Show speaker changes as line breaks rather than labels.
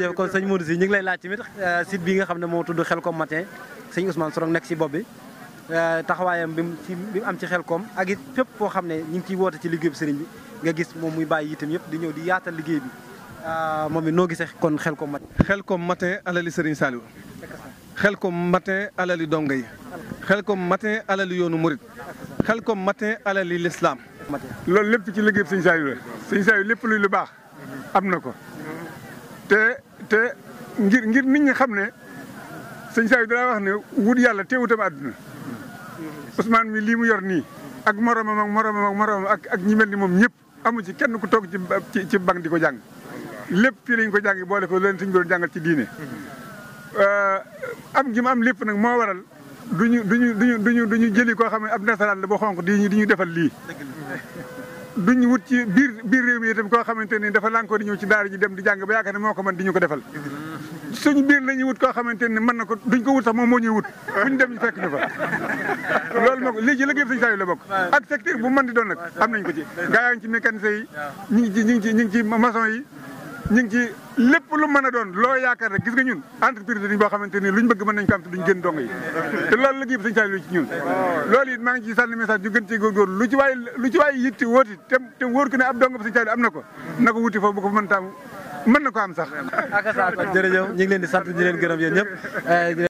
jërëjëf kon sëñ Modou Sy ñu ngi lay laaj tamit site bi nga xam ne moo tudd Khelcom matin sëñ Ousmane Sorong nekk si bopp bi taxawaayam bi mu am ci Khelcom ak it fépp foo xam ne ñu ngi ciy woote ci liggéey bi sëriñ bi nga gis moom muy bàyyi itam yëpp di ñëw di yaatal liggéey bi moom it noo gisee kon Khelcom matin.
Khelcom matin alali Serigne Saliou Khelcom matin alali donga yi Khelcom matin alali yoonu murit Khelcom matin alali l'islam.
loolu lépp ci liggéey Serigne Saliou la Serigne Saliou lépp luy lu baax am na ko te ngir nit ñi xam ne Serigne Saliou dana wax ne wut yàlla teewutam àdduna Ousmane mi lii mu yor nii ak moromam ak ñi mel ni moom ñëpp amu ci kenn ku toog ci bank di ko jàng lépp fii lañ ko jàng boole ko leen suñu doon jàngal ci diine am gi mu am lépp nag moo waral duñu jëli koo xam ne ab nasaraan la boo xonq di ñu defal lii duñu wut ci biir réew mi itam koo xamante ni dafa lànkoo di ñëw ci daara ji dem di jàng ba yaakaar ne moo ko mën di ñu ko defal suñu biir la ñuy wut koo xamante ni mën na ko duñ ko wut sax moom moo ñuy wut buñ dem ñu fekk ñu fa loolu moo ko lii ci liggéey Serigne Saliou la bokk ak secteur bu mën di doon nag am nañ ko ci gaa yaa ngi ci mécanicien yi ñu ngi ci maçon yi ñu ngi ci lépp lu mën a doon loo yaakaar rek gis nga ñun entreprise dañ boo xamante ni luñ bëgg mën nañ ko am te duñ gën dong yi te loolu liggéey Serigne Saliou ci ñun loolu it maa ngi ci sànni message ñu gën ci góorgóorlu lu ci waay yitti wóoti te wóor ko ne ab dong Serigne Saliou am na ko wuti foofu bu ko mën na ko am sax
jërëjëf ñu ngi leen di sant di leen gërëm yéen ñëpp